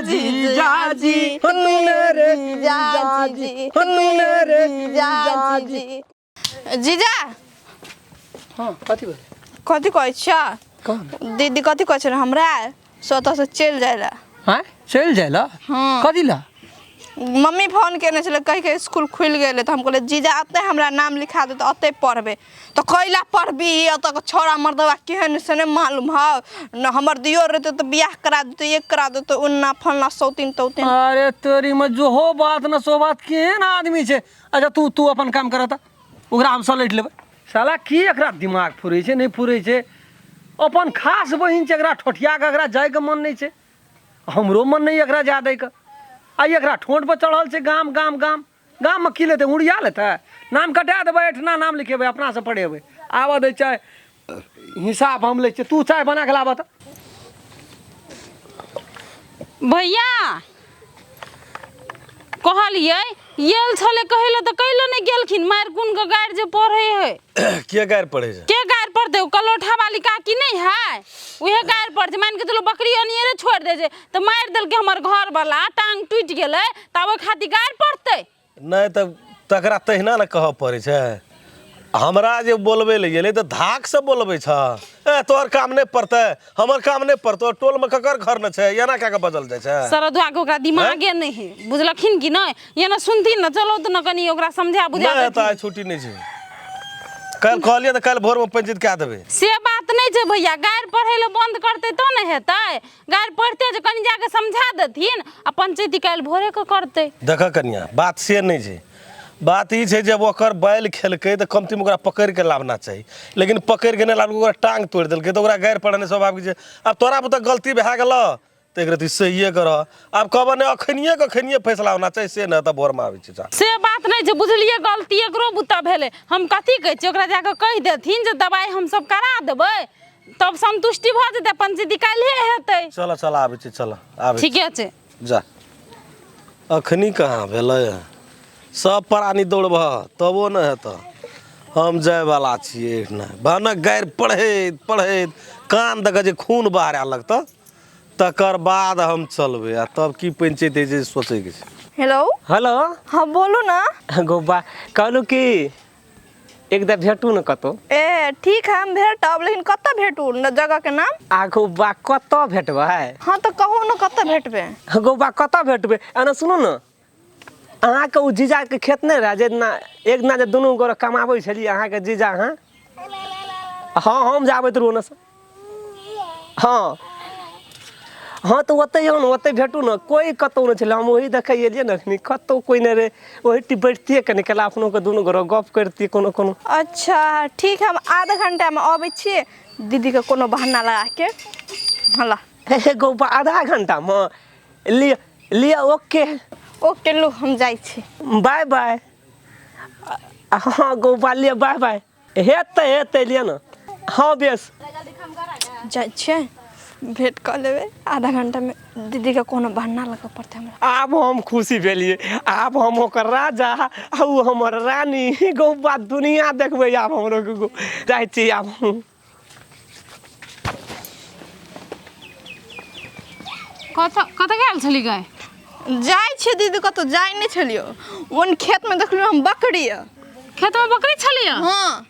जीजाजी, मेरे जीजाजी, मेरे जीजाजी। जीजा। हाँ, कथी भेलै? कथी कहै छियै? कौन? दीदी कथी कहै छै हमरा से ओतऽसँ चलि जाइ लए। आँय, चलि जाइ लए? हाँ। कथी लए? मम्मी फोन केने छलै, कहि के स्कूल खुलि गेलै, तऽ हम कहलियै जीजा अतै हमरा नाम लिखा दे तऽ अतै पढ़बै। तऽ कैला पढ़बी? एतऽ छौड़ा मर्दबा केहन से नहि मालूम हौ न, हमर दियोर रहतै तऽ बियाह करा देतै, एक करा देतै, ओन्ना फलना सौतीन तौतीन। अरे तोरी में जो हो बात न सो बात, केहन आदमी छै। अच्छा, तू तू अपन काम करऽ तऽ ओकरा हम सलटि लेबै। साला की एकरा दिमाग फुरै छै, नहि फुरै छै। अपन खास बहिन छै, एकरा ठोठिया कऽ एकरा जाइके मन नहि छै, हमरो मन नहि एकरा जाय दैके। आ एकरा ठोंठ पर चढ़ल छै गाम गाम गाम। गाममे की लेतै? उड़िया लेतै? नाम कटा देबै, एहिठिना नाम लिखेबै, अपनासँ पढ़ेबै। आबऽ दै छै, हिसाब हम लै छियै। तू चाय बना कऽ लाबऽ तऽ। भैया, कहलियै गेल छलै कहै लए तऽ कैले नहि गेलखिन? मारि कोन के गारि जे पढ़ै है। के गारि पढ़ै छै? के गारि पढ़तै? ओ कलोठा वाली काकी नहि है, उहे गारि पढ़ै छै। मानि के चलू बकरी अनियरे छोड़ि दै छै तऽ मारि देलकै हमर घर वाला, टांग टूटि गेलै, तऽ आब ओहि खातिर गारि पढ़तै? नहि तऽ तकरा तहिना ने कहऽ पड़ै छै। हमरा जे बोलबै लए गेलै तऽ धाकसँ बोलबै छ, ए तोहर काम नहि पड़तै, हमर काम नहि पड़तौ, टोलमे ककर घर नहि छै, एना कए कऽ बजल जाइ छै। सरदुआ के ओकरा दिमागे नहि है, बुझलखिन कि नहि? एना सुनथिन ने, चलो तऽ ने कनि ओकरा समझा बुझा नहि तऽ देथिन। आइ छुट्टी नहि छै, काल्हि कहलियै तऽ काल्हि भोरमे पंचायत कए देबै। से बात नहि छै भैया, गारि पढ़ै लए बंद करतै तऽ ने हेतै। गारि पढ़ते जे कनि जाके समझा देथिन आ पंचायती काल्हि भोरे के करतै। देखऽ कनिया, बात से नहि छै, बात ई छै जब ओकर बैल खेलकै तऽ कमतीमे ओकरा पकड़ि कऽ लाबना चाही, लेकिन पकड़ि कऽ नहि लाबलकै, ओकरा टाँग तोड़ि देलकै, तऽ ओकरा गारि पढ़नाइ स्वाभाविक छै। आब तोरा बुते गलती भए गेलऽ तऽ एक रत्ती सहिए करऽ। आब कहबऽ नहि, अखनिए के अखनिए फैसला होना चाही, से नहि तऽ भोरमे आबै छै। से बात नहि छै, बुझलियै, गलती एकरो बुते भेलै। हम कथी कहै छियै, ओकरा जाकऽ कहि देथिन जे दबाइ हमसब करा देबै, तब संतुष्टि भऽ जेतै, पंचायती काल्हिए हेतै। चल चल, आबै छै, चल आबै। ठीके छै। जा, अखनी कहाँ भेलै? सब प्राणी दौड़बह तबो नहि हेतऽ। हम जायवला छियै एहिठिना, भनक गारि पढ़ैत पढ़ैत कान दऽ कऽ जे खून बहराए लगतऽ, तकर बाद हम चलबै आ तब की पंचायत होइ छै सोचैके छै। हेलो। हेलो। हाँ, बोलू ना। गोबा, कहलहुँ कि एक दा भेटू ने कतौ। ए ठीक है, हम भेटब, लेकिन कतऽ भेटू न, जगह के नाम? आ गौबा, कतऽ भेटबै? हाँ तऽ कहू ने, कतऽ भेटबै? गौबा, कतऽ भेटबै? एना सुनू ने, अहाँके ओ जीजाके खेत नहि रहै, जे दिना एक दिना जे दुनू गोरे कमाबै छलियै, अहाँके जीजा अहाँ, हाँ, हम जाबैत रहू ओन्नसँ। हाँ हाँ, तऽ ओतहि आउ ने, ओतहि भेटू ने। कोइ कतहु नहि छलै, हम ओही देखै एलियै ने अखनी, कतहु कोइ नहि रहै। ओही बैठतियै कनि काल, अपनोके दुनू गोरे गप करितियै कोनो कोनो। अच्छा ठीक है, हम आधा घंटामे अबै छी, दीदीके कोनो बहाना लगाके हला। हे गौबा, आधा घंटामे लिअ लिअ, ओके। ओके, लू, हम जाइ छी। बाय बाय। हाँ गौबा, लिअ, बाय बाय। हेतै हेतै, लिअ ने। हाँ बेस। जाइ छियै, भेंट कऽ लेबै आधा घंटामे, दीदीके कोनो बहाना लगऽ पड़तै हमरा। आब हम खुशी भेलियै, आब हम ओकर राजा आ ओ हमर रानी। गौबा, दुनिया देखबै आब हमरो। गो जाइ छी आब हम। कतऽ कतऽ गेल छली गाय? जाइ छियै दीदी, कतहु जाइ नहि छलियै। ओन खेतमे देखलियै हम बकरी। खेतमे बकरी छलियै? हाँ।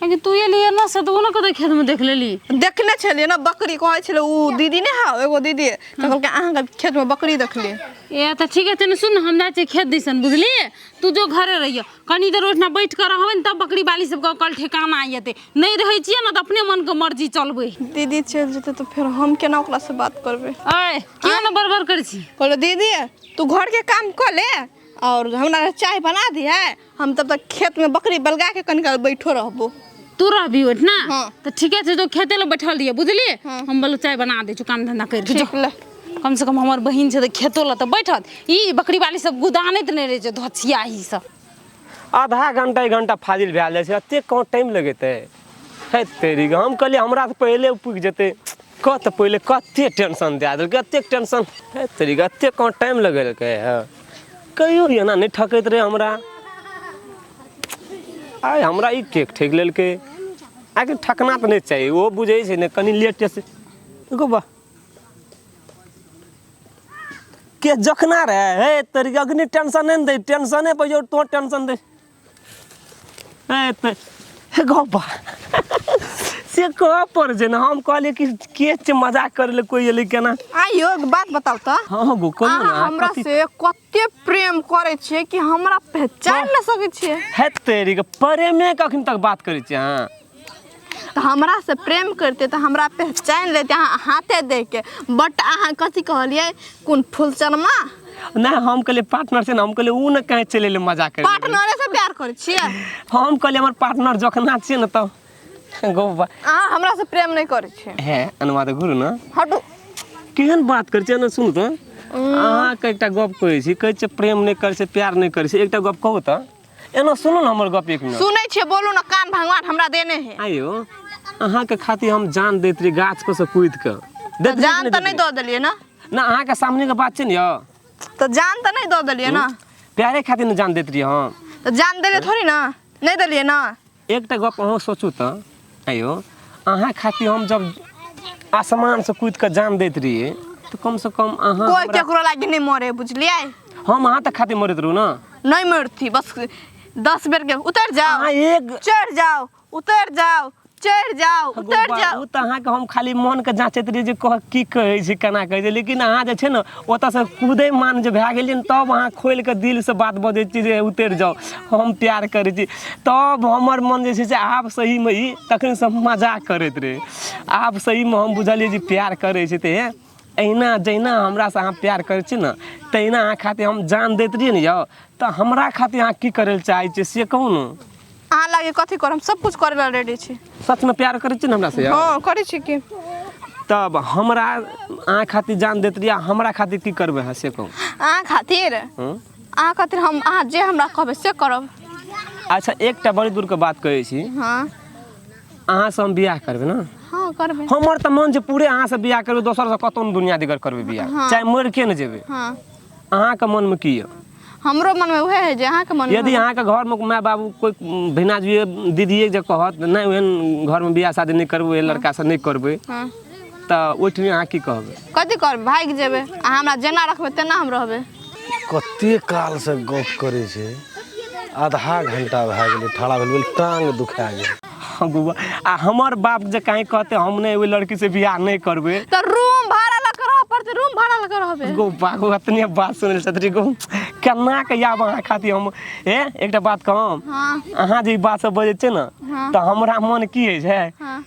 लेकिन तू एलियै ना से तऽ ओ ने कतऽ खेतमे देख लेली? देखने छलियै ने बकरी, कहै छलै ओ दीदी नहि हौ एगो दीदी, तऽ कहलकै अहाँके खेतमे बकरी देखलियै। ए तऽ ठीक छै ने, सुन, हम जाइ छियै खेत दिसन, बुझलियै? तू जो घरे रहियो, कनी देर ओहिठिना बैठ कऽ रहबै ने तब बकरी बाली सबके कल ठेकाना आइ जेतै। नहि रहै छियै ने तऽ अपने मनके मर्जी चलबै। दीदी चलि जेतै तऽ फेर हम केना ओकरासँ बात करबै? अय, किया ने बड़बड़ करै छी? कहलो दीदी, तू घरके काम कऽ ले और हमरा चाय बना दिहे, हम तब तक खेतमे बकरी बलगा के कनिकाल बैठो रहबो। तू रहबी ओहिठिना? हाँ। तऽ ठीके छै, जो खेते लए बैठल रहियै, बुझलियै? हाँ। हम बोलो चाय बना दै छी, काम धंधा करि के जो। ठीक, ले। कम से कम हमर बहिन छै तऽ खेतो लए तऽ बैठत। ई बकरी बाली सब गुदानैत नहि रहै छै, धोछिया ई सब। आधा घंटा एक घंटा फाजिल भए जाइ छै, एतेक कहाँ टाइम लगेतै? है तेरी, हम कहलियै हमरा तऽ पहिले पुगि जेतै। कत पहिले कते टेंशन दए देलकै, एतेक टेंशन। है तेरी, एतेक कहाँ टाइम लगेलकै? हँ, कहियो एना नहि ठकैत रहै हमरा। आइ हमरा ई केक ठकि लेलकै। आखिर ठकना तऽ नहि चाही, ओहो बुझै छै ने कनि लेटेसँ। गो बा। के जखना रे हे तोरी अग्नि टेंशन नहि ने दै, टेंशने पर यौ तो टेंशन दे। हे ते हे गप्पा से कह पर जे ने हम कहलियै कि के छै मजाक करै लए कोइ एलै केना। आइयो एक बात बताउ तऽ। हँ गो कहियौ ने। अहाँ हमरा कथी? से कते प्रेम करै छियै कि हमरा पहचान नहि सकै छियै। हे तेरी के प्रेमे के अखन तक बात करै छियै अहाँ? तऽ हमरा से प्रेम करते तऽ हमरा पहचान लेते अहाँ हाथे देख के, बट अहाँ कथी कहलियै कोन फूलचनमा? नहि हम कहलियै पार्टनर छै ने, हम कहलियै ओ ने कहीं चलि एलै मजाक करै लए। पार्टनरे से प्यार करै छियै? हम कहलियै हमर पार्टनर जखना छियै ने तब गो अहाँ हमरा से प्रेम नहि करै छियै। हे अनुवाद घुरू ने। हटू। केहन बात करै छियै ने, सुनू तऽ अहाँके एकटा गप कहै छी, कहै छियै प्रेम नहि करै छै प्यार नहि करै छै, एकटा गप कहू तऽ एना सुनू ने हमर गप एक मिनट। सुनै छियै बोलू ने, कान भगवान हमरा देने है। आइयो अहाँके खातिर हम जान दैत रही गाछ पर से कूदि कऽ दैत रही कि जान तऽ दैत नहि रही? दऽ देलियै ने। ना अहाँके सामने के बात छै ने यौ। तऽ जान तऽ नहि दऽ देलियै ने। प्यारे खातिर ने जान दैत रही हम। तऽ जान देलियै थोड़ी ने, नहि देलियै ने। एकटा गप अहूँ सोचू तऽ आइयो अहाँ खातिर हम जब आसमान से कूदि कऽ जान दैत रहियै तऽ कम से कम अहाँ कोइ केकरो लागी नहि मरे, बुझलियै? हम अहाँ तऽ खातिर मरैत रहू ने। नहीं मरती, बस 10 बेर के उतर जाओ, अहाँ एक चढ़ जाओ, उतर जाओ, चढ़ जाओ, उतर जाओ। ओ तऽ अहाँके हम खाली मोनके जाँचैत रहियै जे कह की कहै छै केना कहै छै, लेकिन अहाँ जे छै ने ओतऽसँ कूदै मान जे भए गेलियै ने तब अहाँ खोलि कऽ दिलसँ बात बजै छी जे उतरि जाउ हम प्यार करै छी, तब हमर मन जे छै से आब सहीमे ई तखनसँ मजाक करैत रहै। आब सहीमे हम बुझलियै जे प्यार करै छै तऽ एहिना जहिना हमरासँ अहाँ प्यार करै छी ने तहिना अहाँ खातिर हम जान दैत रहियै ने यौ, तऽ हमरा खातिर अहाँ की करै लए चाहै छियै से कहू ने। अहाँ लागे कथी करब, सब कुछ करे ला रेडी छी। सचमे प्यार करै छी ने हमरासँ यौ? हाँ करै छी की। तब हमरा अहाँ खातिर जान दैत रहियै, हमरा खातिर की करबै अहाँ से कहू। अहाँ खातिर? अहाँ खातिर हम अहाँ जे हमरा कहबै से करब। अच्छा एकटा बड़ी दूरके बात कहै छी। हाँ अहाँसँ हम बियाह करबै ने? हाँ करबै। हमर तऽ मन छै पूरे अहाँसँ बियाह करबै, दोसरसँ कतहु ने दुनिया दिगर करबै बियाह। हाँ। चाहे मरि के ने जेबै। हाँ। अहाँके मनमे की यऽ? हमरो मनमे उएह है जे अहाँके मनमे। यदि अहाँके घरमे माय बाबू कोइ भिनाजुए दीदिए जे कहत नहि ओहन घरमे बियाह शादी नहि करबै, ओहि लड़कासँ नहि करबै, हाँ। तऽ ओहिठाम अहाँ की कहबै? कथी करबै, भागि जेबै। अहाँ हमरा जेना रखबै तेना हम रहबै। कते कालसँ गप करै छै, आधा घंटा भए गेलै ठाढ़ा भेल भेल टांग दुखा गेल। आ हमर बाप जे कहीं कहते हम नहि ओहि लड़की से बियाह नहि करबै तऽ रूम भाड़ा लऽ कऽ रहऽ पड़तै, रूम भाड़ा लऽ कऽ रहबै। गो बाबू अतने बात सुनै लए छथि गो केना के आब अहाँ खातिर हम हे एकटा बात कहम। हाँ। अहाँ जे ई बात सब बजै छियै ने हाँ। तऽ हमरा मन की होइ छै, हाँ।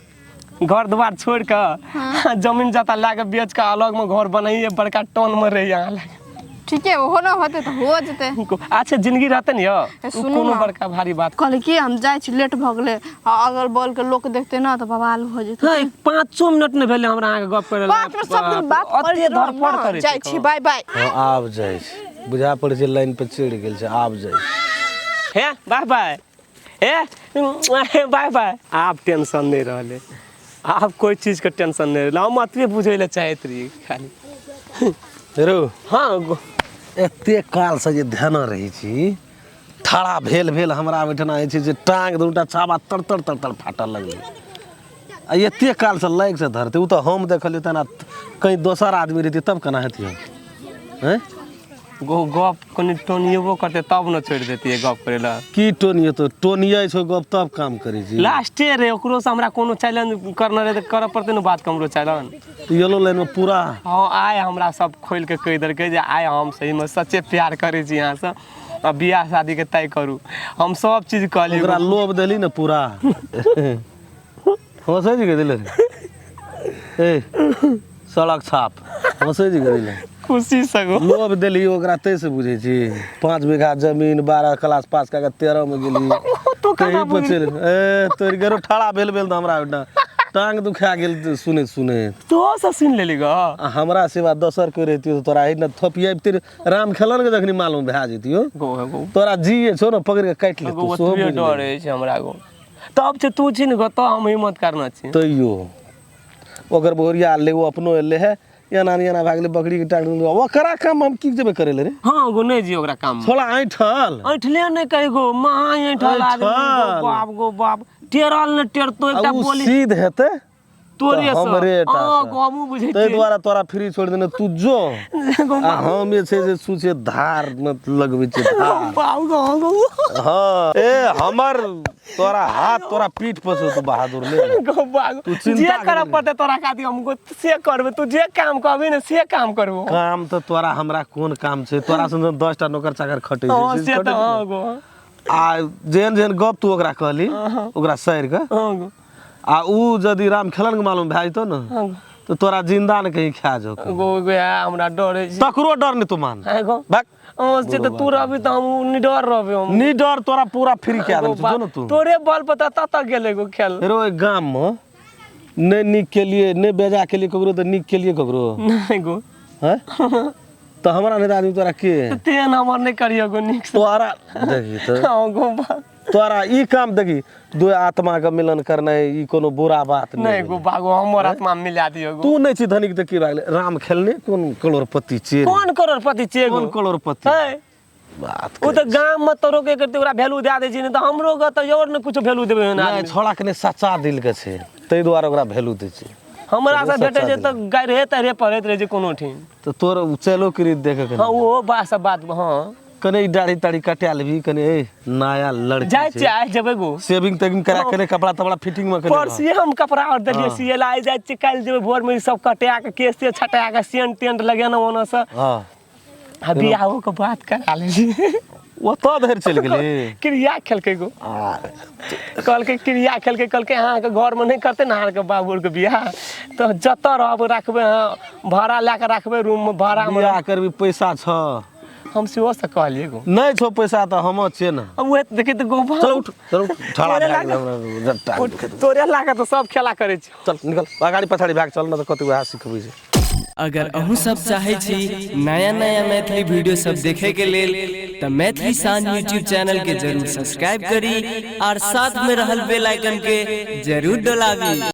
घर द्वार छोड़ि कऽ हाँ। जमीन जता लए कऽ बेच कऽ अलगमे घर बनाइए बड़का टाउनमे रही अहाँ लग। ठीके ओहो नहि होतै तऽ हो जेतै। अच्छा जिंदगी रहतै ने यौ, ए, सुनू कोनो ने। बड़का भारी बात। कहली कि हम जाइ छी, लेट भऽ गेलै, आ अगल बगल के लोक देखतै ने तऽ बवाल भऽ जेतै। नहीं, 5 मिनट नहि भेलै हमरा अहाँके गप करै 5 मिनट सब दिन बात ओते धरफड़ करै जाइ छी, बाय बाय। हँ आब जाइ छी, बुझा पड़ै छै लाइन पर चढ़ि गेल छै, आब जाइ छी। हे बाय बाय, हे बाय बाय। आब टेंशन नहि रहलै, आब कोइ चीजके टेंशन नहि रहलै, हम एतबे बुझै लए चाहैत रहियै खाली। रो हाँ एते कालसँ जे ध्यान रहै छी ठाढ़ा भेल भेल हमरा ओहिठिना होइ छै जे टांग दूटा छाबा तर तर तर तर फाटऽ लगलै। आ एते कालसँ लागि से धरतै ओ तऽ हम देखलियै तेना, कहीं दोसर आदमी रहितै तब केना हेतियै? हैं गो गप कनि टोनिएबो करतै तब ने छोड़ि देतियै गप करै लए। की टोनिएतौ? टोनियै छौ गप तब काम करै छी। लास्टे रे ओकरोसँ हमरा कोनो चैलेंज करना रहै तऽ करऽ पड़तै ने बात, हमरो चैलेंज। येलो लाइनमे पूरा। हाँ आइ हमरा सब खोलि कऽ कहि देलकै जे आइ हम सहीमे सच्चे प्यार करै छी अहाँसँ, आ बियाह शादीके तय करू। हम सब चीज कहलियै ओकरा लोभ देली ने पूरा। हँसै जी के देले रे? ए सड़क छाप हँसै जी के देले। खुशी से गो लोभ देली ओकरा तै से बुझै छी। 5 बीघा जमीन 12 क्लास पास कए कऽ 13 मे गेली। तू केना तही पर चलि ए तोर गेरो ठाढ़ा भेल भेल तऽ हमरा ओहिठाम टांग दुखा गेल सुनैत सुनैत। तो से सुनि लेली ग? आ हमरा सिवा दोसर कोइ रहितियो तऽ तोरा एहिना थपियाबिते राम खेलन के जखनी मालूम भए जैतियो गो गो तोरा जी छौ ने पकड़ि कऽ काटि गो लेतौ, सेहो ओतबे बुझि डर लेबै। अछि हमरा गो। तब छै तू छी ने गो तऽ हम हिम्मत करना छी। तैयो ओकर बहुरिया ले ओ अपनो एलै हे एना ने एना भए गेलै बकरीके टांग, ओकरा काम हम की जेबै करै लए रे? हाँ गो नहि जी ओकरा काम छोड़ा ऐंठल ऐंठले नहि कही गो महा ऐंठल आदमी गो, ऐंठल। बाप गो बाप टेरल ने टेरतो एकटा आ उ बोली सीध हेतै तोरे तऽ से हमरे टा हां से। गो हमहूँ बुझै ताहि छियै दुआरे तोरा फ्री छोड़ि देने तू जो। आ हम जे छै से सोचे धार मे लगबै छियै धार। बाबू गो गो। हाँ ए हमर तोरा हाथ तोरा पीठ पर छौ, तू बहादुर नहीं। गो बाबू तू चिंता जे कर करऽ नहीं। पड़तै तोरा खातिर हम गो से करबै, तू जे काम कहबी ने से काम करबो। काम तऽ तोरा हमरा कोन काम छै, तोरा संग 10टा नौकर चाकर खटै छै, हां से से खटै तऽ छै। हां गो। आ जेहन जेहन गप तू ओकरा कहली ओकरा सड़ि कऽ, हां गो। आ उ यदि राम खेलन के मालूम भए जेतौ ने हां गो। तऽ तोरा जिंदा ने कहीं खा जाओ। गो गो हमरा डर होइ छै। तकरो डर नहीं तू मान। हां गो। भाग। हां से तऽ तू रहबी तऽ हम निडर रहबै हम। नी डर तोरा पूरा फ्री कए देने छौ, जो ने तू। तोरे बल पर तऽ तत गेलै गो खेल। रो ओहि गाम मे नहि नीक के लिए नहि बेजा के लिए ककरो, तऽ नीक के लिए ककरो नहीं गो। हैं तऽ हमरा नहि तऽ आदमी तोरा के तेहन हमर नहि करियो गो नीक से। तोरा देखी तऽ हां गो बा। तोरा ई काम देखी दू आत्मा के मिलन करनाइ ई कोनो बुरा बात नहीं नहीं गो बागो हमर आत्मा मिला दियो गो। तू नहीं छी धनिक तऽ की भए गेलै, राम खेलने कोन करोड़पति छियै रे? कोन करोड़पति छियै गो? कोन करोड़पति है बात ओ तऽ गाम में तोरो के करते ओकरा वैल्यू दए दै छै, नहि तऽ हमरो के तऽ और ने कुछो वैल्यू देबै ओहन नहि आदमी। छोड़ा कने सच्चा दिल के छै ताहि दुआरे ओकरा वैल्यू दै छै। हमरा से भेटै छै सच्चा तऽ गारिहे तारिहे पढ़ैत रहै छै कोनो ठीन। तऽ तोर चलो क्रीत देखे हाँ कने ओहो बात सब बात। हाँ कने ई दाढ़ी ताढ़ी कटा लेबही कने ए नया लड़की जाइ छै। छियै आइ जेबै गो। सेविंग तेविंग करा कने कपड़ा तपड़ा फिटिंग में कने परसुए हम कपड़ा और देलियै सियै लए, आइ जाइ छियै काल्हि जेबै भोर में ई सब कटा के केश तेश छटा के सेंट टेंट लगेलहुँ ओनऽ से। हाँ आ बियाहो के बात करा लेलियै। ओतऽ धरि चलि गेली। क्रिया खेलकै गो। कहलकै क्रिया खेलकै, कहलकै अहाँके घरमे नहि करतै ने अहाँके बाबूके बियाह तऽ जतऽ रहब राखबै, अहाँ भाड़ा लए कऽ राखबै रूममे भाड़ामे। बियाह करबी पैसा छ? हम सेहो से कहलियै गो। नहि छौ पैसा तऽ हम छियै ने। अब उहे देखी तऽ गो। चल उठ, चल उठ, ठाड़ा तोरे भए गेलै लागत- हमरा जट्टा। तोरे लागत तऽ सब खेला करै छै। चल निकल अगाड़ी पछाड़ी भए कऽ चल, ने तऽ कतौ वएह सिखबै छै। अगर अहूँ सब चाहै छी नया नया मैथिली वीडियो सब देखे के लेल तऽ मैथिली शान यूट्यूब चैनल के जरूर सब्सक्राइब करी और साथ में रहल बेल आइकन के जरूर दबाबी।